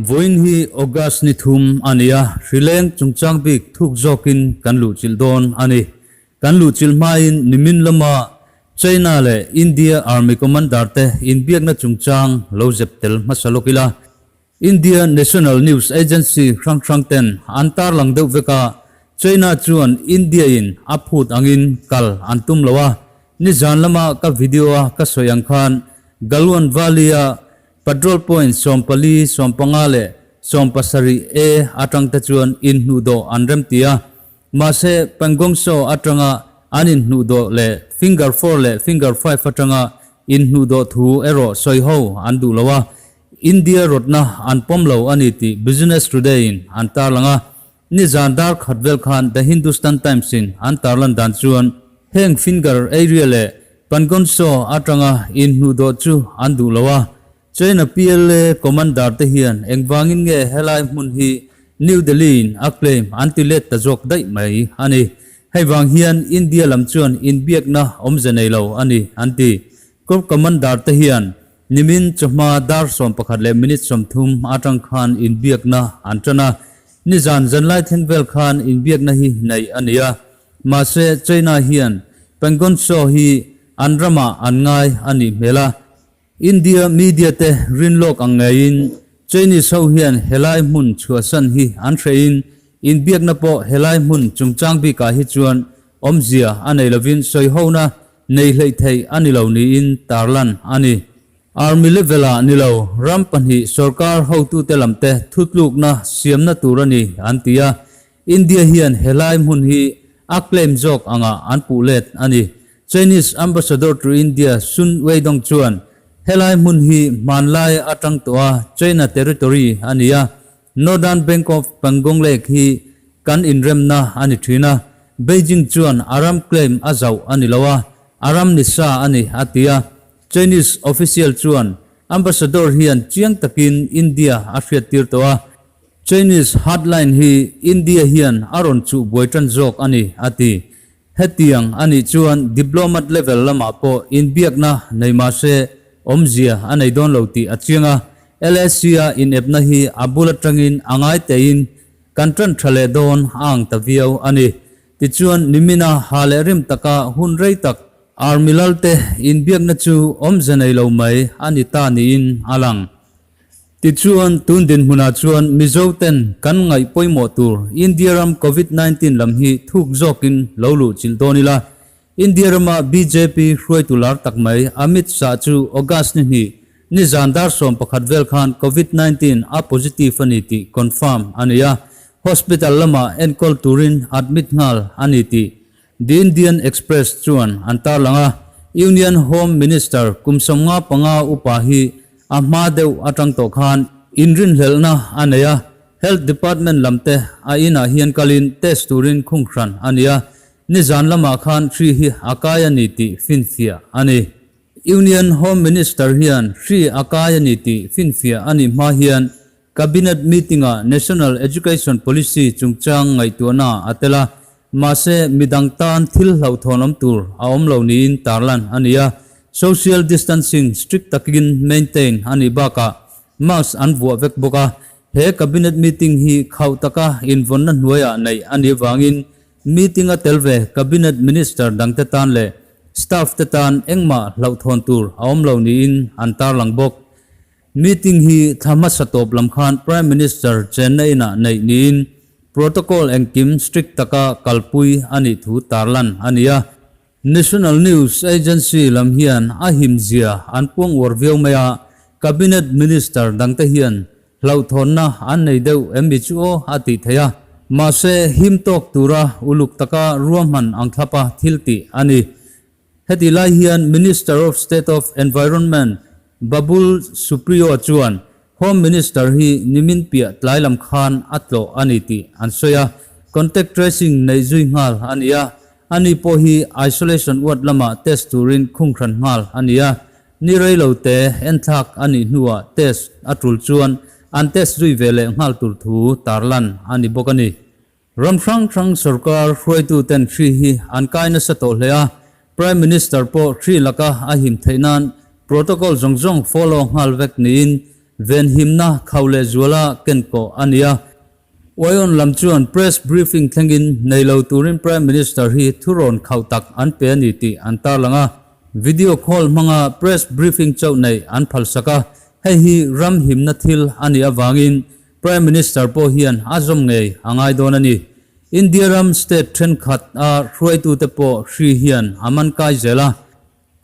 Vawiin hi August ni thum a ni a, hrileng chungchang bik thuk zawkin kan luhchilh dawn a ni. Kan luhchilh hmain nimin lama China leh India Army Commander te inbiakna chungchang lo zep tel hmasa lawk ila. India National News Agency hrang hrang ten an tarlang deuh vek a, China chuan India in a phut angin kal an tum lo a, nizan lama ka video a ka sawi ang khan Galwan Valley a patrol point 14, 15 leh 17 A atang te chuan inhnuhdawh an remti a, mahse Pangong Tso atanga an inhnuhdawh leh Finger 4 leh Finger 5 atanga inhnuhdawh thu erawh sawi ho an duh lo a. India rawtna an pawm lo a ni tih Business Today in an tarlang a, nizan dar khat vel khan The Hindustan Times in an tarlan dan chuan heng finger area leh Pangon Tso atanga inhnuhdawh chu an duh lo a, China PLA commander te hian engvangin nge helai hmun hi New Delhi in a claim an ti let ta zawk daih mai a ni. Hei vang hian India lam chuan inbiakna awmze nei lo a ni an ti. Corps commander te hian Nimin chawhma dar 11 minute 30 atang khan inbiakna an tan a, nizan zanlai thleng vel khan inbiakna hi neih a ni a. Mahse, China hian Pangong Tso hi an ramah an ngai a nih hmel a. India media te rinlawk ang ngeiin Chinese ho hian helai hmun chhuahsan hi an hrehin inbiakna pawh helai hmun chungchang bikah hi chuan awmzia a nei lovin sawihona Nei hleih theih a ni lo niin tarlan a ni. Army level ah ni lo, ram pahnih sorkar hotute lamte thutlukna siamna tur a ni an ti a. India hian helai hmun hi a claim zawk angah an puh let a ni. Chinese Ambassador to India Sun Weidong chuan helai hmun hi hmanlai atang tawh a China territory a ni a, Northern Bank of Pangong Lake hi kan inremna a ni thin a, Beijing chuan a ram claim a zauh a ni lo a, a ram ni sa a ni, a ti a. Chinese official chuan ambassador hian chiang takin India a hriattir tawh a, Chinese hardline hi India hian a rawn chuh buai tan zawk a ni, a ti. Hetiang a nih chuan diplomat level lamah pawh inbiakna nei mah se awmzia a nei dawn lo tih a chiang a, LAC-a inepna hi a bul atangin a ngai tein Kan ṭan ṭha leh dawn a ang ta viau a ni. Tichuan, nimina ha leh rim taka hun rei tak Army lalte inbiakna chu awmze nei lo mai a ni ta niin a lang. Tichuan, tun dinhmunah chuan Mizoten kan ngaih pawimawh tur India ram Covid 19 lam hi thuk zawkin lo luh chilh dawn ila. India rama bjp hruaitu lar tak mai Amit Shah chu August ni hnih Nizan dar 11 vel khan Covid 19 a positive a ni tih confirm a ni a, hospital lamah enkawl turin admit nghal a ni tih The Indian Express chuan an tarlang a. Union Home Minister kum 55 upa hi a hma deuh atang tawh khan inrinhlelhna a nei a, Health Department lamte a inah hian kalin test turin khung hran a ni a, nizan lamah khan hri hi a kai a ni tih finfiah a ni. Union Home Minister hian hri a kai a ni tih finfiah a nih hma hian Cabinet meeting-ah National Education Policy chungchang ngaihtuahna a tel a, mahse midang tan thil hlauhthawn awm tur a awm lo niin tarlan a ni a. Social distancing strict takin maintain a nih bakah mask an vuah vek bawk a. He Cabinet meeting hi khauh taka invawnna hnuaiah neih a nih avangin Meeting a tel ve Cabinet Minister dangte tan leh Staff te tan engmah hlauhthawn tur a awm lo niin an tarlang bawk. Meeting hi thla hmasa tawp lam khan Prime Minister chenna inah neih niin protocol engkim strict taka kalpui a nih thu tarlan a ni a. National News Agency lam hian a himzia an puang uar viau mai a, Cabinet Minister dangte hian Hlauhthawnna an nei deuh em mi chu aw a tih theih a, mahse him tawk tura uluk taka ruahman ang thlapa thil tih a ni. Hetih lai hian Minister of State of Environment Babul Supriyo chuan Home Minister hi nimin piah tlai lam khan a tlawh a ni tih an sawi a, contact tracing neih zui nghal a ni a, ani pawh hi isolation ward lamah test turin khunghran nghal a ni a. Ni rei lo te enthlak a nih hnuah test a tul chuan an test zui ve leh nghal tur thu tarlan a ni bawk a ni. Ram hrang hrang sorkar hruaituten hri hi an kai nasa tawh hle a. Prime Minister pawh hri laka a him theih nan protocol zawng zawng follow nghal vek niin venhimna khauh leh zuala kenkawh a ni a. Uaiawn lam chuan press briefing thlengin nei lo turin Prime Minister hi thurawn khauh tak an pe a ni tih an tarlang a. Video call hmanga press briefing chauh neih an phalsak a, hei hi ram himna thil a nih avangin Prime Minister pawh hian a zawm ngei a ngai dawn a ni. India ram state thenkhat a hruaitute pawh hri hian a man kai zel a.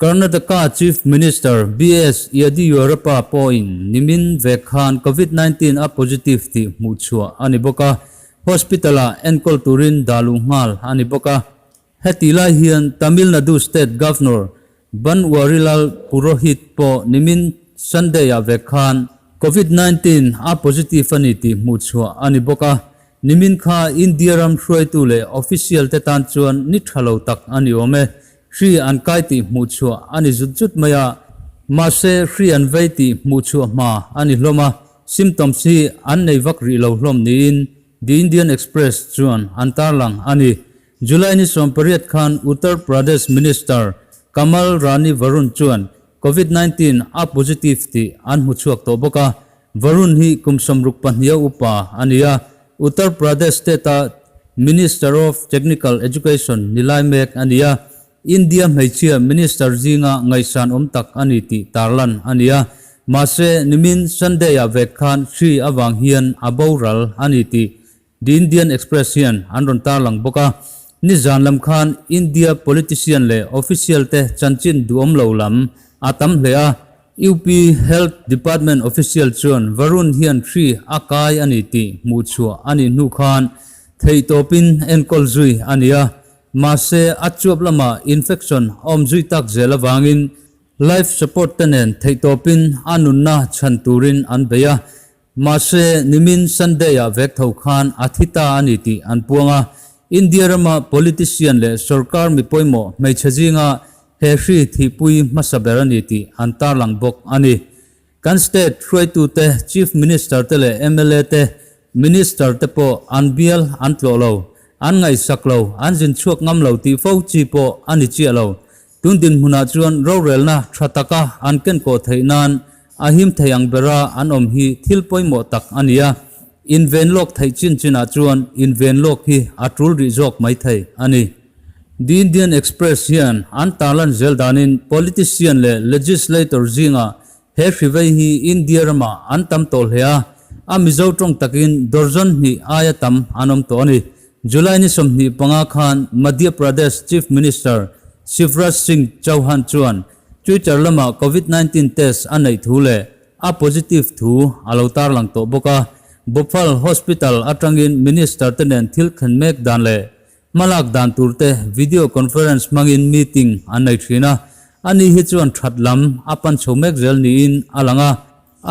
Karnataka Chief Minister BS Yediyurappa pawhin nimin vek khan Covid 19 a positive tih hmuh chhuah a ni bawk a, hospital-ah enkawl turin dah luh nghal a ni bawk a. Hetih lai hian Tamil Nadu State Governor Banwarilal Purohit pawh nimin Sunday-ah vek khan Covid 19 a positive a ni tih hmuh chhuah a ni bawk a. Nimin kha India ram hruaitu leh official te tan chuan ni tha lo tak a ni awm e. Hri an kai tih hmuh chhuah a ni zut zut mai a, mahse hri an vei tih hmuh chhuah hma a ni hlawm a, symptoms hi an nei vak rih lo hlawm niin The Indian Express chuan an tarlang a ni. July ni 18 khan Uttar Pradesh Minister Kamal Rani Varun chuan Covid 19 a positive tih an hmu chhuak tawh bawk a, Varun hi kum 62 a upa a ni a, Uttar Pradesh state-a Minister of Technical Education ni lai mek a ni a, India hmeichhia minister zinga ngaihsan awm tak a ni tih tarlan a ni a. Mahse, nimin Sunday-ah vek khan hri avang hian a boral a ni tih The Indian Express hian an rawn tarlang bawk a. Nizan lam khan India politician leh official te chanchin duhawm lo lam a tam hle a. UP Health Department official chuan Varun hian hri a kai a ni tih hmuh chhuah a nih hnu khan theihtawpin enkawl zui a ni a, mahse a chuap lamah infection a awm zui tak zel avangin life support te nen theihtawpin a nunna chhan turin an bei a, mahse nimin Sunday-ah vek tho khan a thi ta a ni tih an puang a. India rama politician leh sorkar mi pawimawh hmeichhe zinga He hri thihpui hmasa ber a ni tih an tarlang bawk a ni. Kan state hruaitute, Chief Minister te leh mla te, Minister te pawh an bial an tlawh lo, an ngaihsak lo, an zin chhuak ngam lo tih fo chi pawh a ni chiah lo. Tun dinhmunah chuan rorelna tha taka an kenkawh theih nan a him thei ang bera an awm hi thil pawimawh tak a ni a, inven lawk theih chin chinah chuan inven lawk hi a tul rih zawk mai thei a ni. The Indian Express hian an tarlan zel danin politician leh legislator zingah he hrivei hi India ramah an tam tawh hle a, a Mizo tawng takin dozen hnih aia tam an awm tawh a ni. July ni 25 khan Madhya Pradesh Chief Minister Shivraj Singh Chauhan chuan Twitter lamah Covid 19 test a neih thu leh a positive thu a lo tarlang tawh bawk a. Bhopal Hospital atangin minister te nen thil thlen mek dan leh Hmalak dan tur te video conference hmangin meeting an nei thin a, ani hi chuan that lam a pan chho mek zel niin a lang a.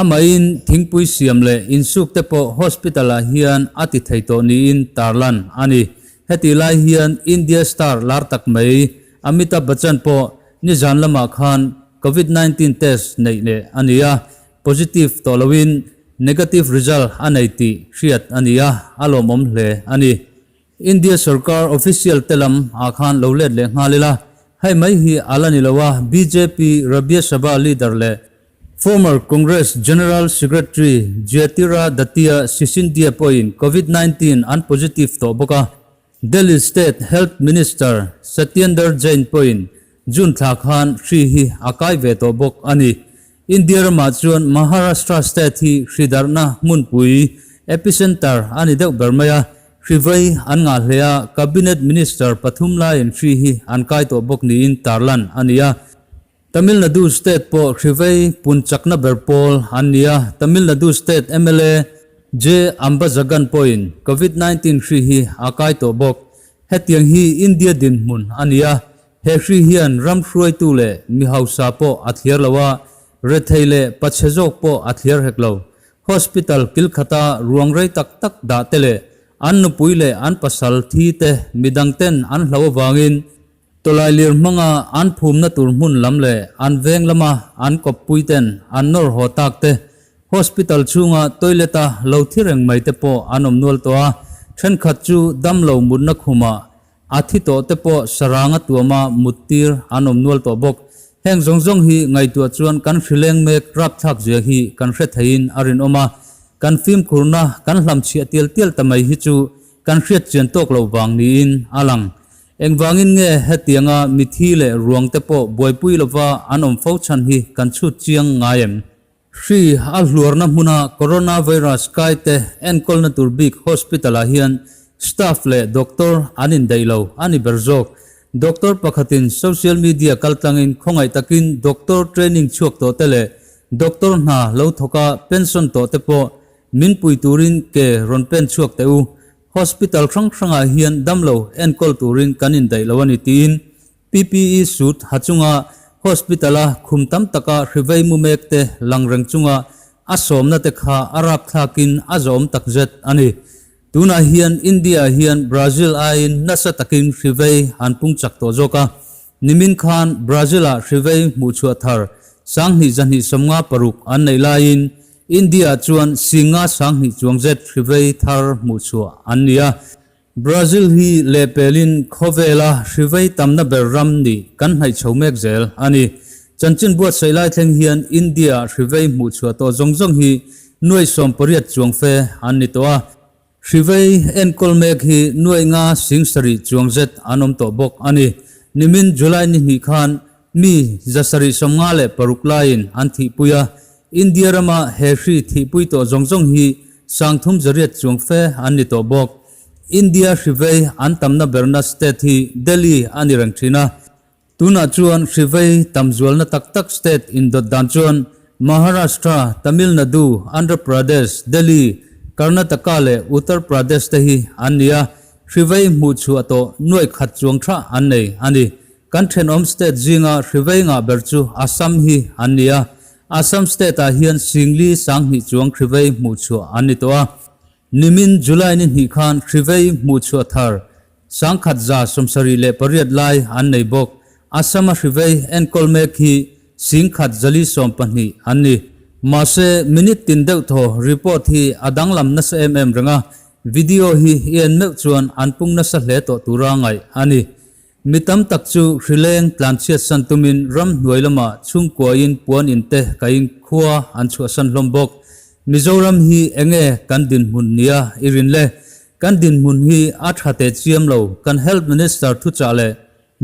Amahin thingpui siam leh insuk te pawh hospital ah hian a ti thei tawh niin tarlan a ni. Hetih lai hian India star lar tak mai Amitabh Bachchan pawh nizan lamah khan Covid 19 test neih leh a ni a, positive tawh loin negative result a nei tih hriat a ni a, a lawmawm hle a ni. India sorkar official te lam ah khan lo let leh nghal ila, hei mai hi a la ni lo a, bjp Rabya Sabha leader leh former Congress General Secretary Jyotiraditya Scindia pawhin Covid 19 an positive tawh bawk a, Delhi State Health Minister Satyendar Jain pawhin June thla khan hri hi a kai ve tawh bawk a ni. India ramah chuan Maharashtra state hi hri darhna hmunpui, epicenter, a ni deuh ber mai a, hri vei an ngah hle a, cabinet minister pathum laiin hri hi an kai tawh bawk niin tarlan a ni a. Tamil Nadu state pawh hri vei pun chakna ber pawl an ni a, Tamil Nadu state mla J Anbazhagan pawhin Covid 19 hri hi a kai tawh bawk. Hetiang hi India dinhmun a ni a, He hri hian ram hruaitu leh mi hausa pawh a thliar lo a, rethei leh pachhe zawk pawh a thliar hek lo. Hospital kil khata ruang rei tak tak dah te leh an nupui leh an pasal thi te midang ten an hlo avangin tawlailir hmanga an phumna tur hmun lam leh an veng lama an kawppui ten an nawr haw tak te Hospital chhunga toilet a lo thi reng mai te pawh an awm nual tawh a, thenkhat chu damlo mutna khumah. A thi tawh te pawh saranga tuama muttir an awm nual tawh bawk. Heng zawng zawng hi ngaihtuah chuan kan hrileng mek rapthlak zia hi kan hre theiin a rinawm a. Kan fimkhurna kan hlamchhiah tial tial ta mai hi chu kan hriat chian tawk lo vang niin a lang. Engvangin nge hetianga mithi leh ruang te pawh buaipui lova an awm fo chhan hi kan chhut chiang ngai em? Hri a hluarna hmuna coronavirus kaite enkawlna tur bik hospital ah hian staff leh doctor an indaih lo a ni ber zawk. Doctor pakhatin social media kaltlangin khawngaih takin doctor training chhuak tawh te leh doctor hna lo thawka pension tawh te pawh min pui turin ke rawn pen chhuak teh u. Hospital hrang hrangah hian damlo enkawl turin kan indaih lo a ni tiin PPE suit ha chunga hospital-a khum tam taka hrivei mu mek te lang reng chunga a sawmna te kha a rapthlakin a zawm takzet a ni. Tunah hian India-ah hian Brazil aiin nasa takin hrivei an pung chak tawh zawk a. Nimin khan Brazil-ah hrivei hmuhchhuah thar 2256 an neih laiin India-ah chuan 9 20 chuang zet hrivei thar hmuhchhuah an ni a. Brazil hi lehpelin khawvela hrivei tamna ber ram nih kan hnaih chho mek zel a ni. Chanchin buatsaih lai thleng hian India-ah hrivei hmuhchhuah tawh zawng zawng hi nuai 18 chuang fe an ni tawh a. Hrivei enkawl mek hi nuai nga 7000 chuang zet an awm tawh bawk a ni. Nimin July ni hnih khan mi 756 laiin an thihpui a. India rama he hri thihpui tawh zawng zawng hi 3800 chuang fe an ni tawh bawk. India hrivei an tamna berna state hi Delhi a ni reng thin a. Tunah chuan hrivei tam zualna tak tak state indawt dan chuan Maharashtra, Tamil Nadu, Andhra Pradesh, Delhi, Karnataka leh Uttar Pradesh te hi an ni a, hrivei hmuhchhuah tawh nuai khat chuang tha an nei a ni. Kan thenawm state zinga hrivei ngah ber chu Assam hi an ni a, Assam state ah hian 40 20 chuang hrivei hmuhchhuah an ni tawh a. Nimin July ni hnih khan hrivei hmuhchhuah thar 1178 lai an nei bawk. Assam-a hrivei enkawl mek hi 1412 an ni. Mahse, minute tin deuh thaw report hi a danglam nasa em em reng a, video hi i en meuh chuan an pung nasa hle tawh tura ngaih a ni. Mi tam tak chu hrileng tlanchhiatsan tumin ram hnuai lamah chhungkuain puan in te kaiin khua an chhuahsan hlawm bawk. Mizoram hi enge kan dinhmun nia i rin le? Kan dinhmun hi a tha teh chiam lo, kan Health Minister thuchah leh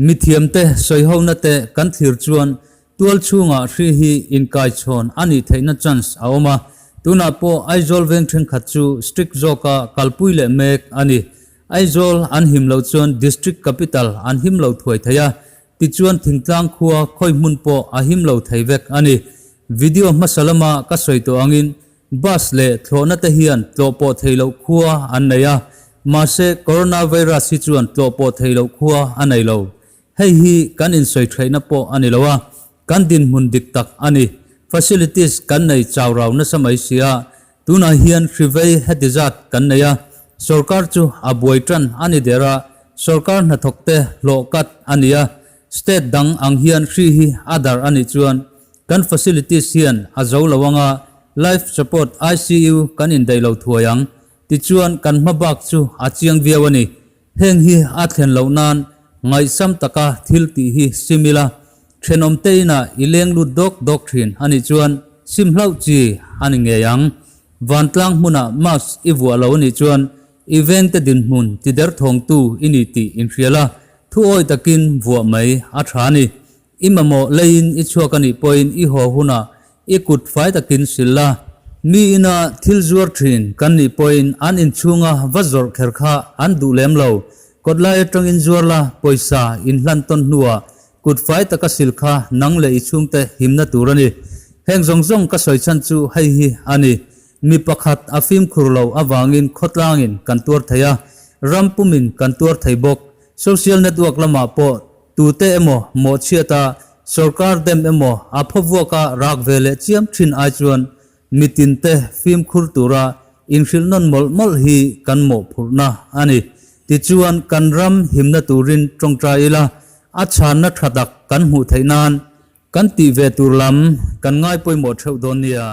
mithiamte sawihona te kan thlir chuan tual chhungah hri hi inkaichhawn a nih theihna chance a awm a, tunah pawh Aizawl veng thenkhat chu strict zawka kalpui leh mek a ni. Aizawl an him loh chuan District Capital an him lo thuai thei a, tichuan thingtlang khua khawi hmun pawh a him lo thei vek a ni. Video hmasa lama ka sawi tawh angin bus leh thlawhna te hian tlawh pawh thei loh khua an nei a, mahse coronavirus hi chuan tlawh pawh thei loh khua a nei lo. Hei hi kan insawi theihna pawh a ni lo a, kan dinhmun dik tak a ni. Facilities kan nei chau rau nasa mai si a, tunah hian hri vei heti zat kan nei a, sorkar chu a buai tan a ni der a, sorkar hnathawkte hlawh kat a ni a, state dang ang hian hri hi a darh a nih chuan kan facilities hian a zo lo anga life support ICU kan indaih lo thuai ang, tichuan kan hmabak chu a chiang viau a ni. Heng hi a thlen loh nan ngaihsam taka thil tih hi sim ila, thenawm te inah i leng lut dawk dawk thin a nih chuan sim hlauh chi a ni ngei ang. Vantlang hmunah mask i vuah lo a nih chuan i vengte dinhmun ti derthawngtu i ni tih inhria la, thu awi takin vuah mai a tha a ni. I mamawh leiin i chhuak a nih pawhin i haw hunah i kut fai takin sil la. Mi ina thil zuar thin kan nih pawhin an inchhunga va zawrh kher kha an duh lem lo. Kawtlai atangin zuar la, pawisa inhlan tawn hnuah kut fai taka sil kha nang leh i chhungte himna tur a ni. Heng zawng zawng ka sawi chhan chu hei hi a ni. Mi pakhat a fimkhur lo avangin khawtlangin kan tuar thei a, ram pumin kan tuar thei bawk. Social network lamah pawh Tute emaw mawhchhiata sorkar dem emaw a phawvuaka rak ve leh chiam thin ai chuan mitinte fimkhur tura inhrilh nawn mawlh mawlh hi kan mawhphurhna a ni. Tichuan kan ram himna turin tawngtai ila, a chhanna tha tak kan hmuh theih nan kan tih ve tur lam kan ngai pawimawh theuh dawn nia.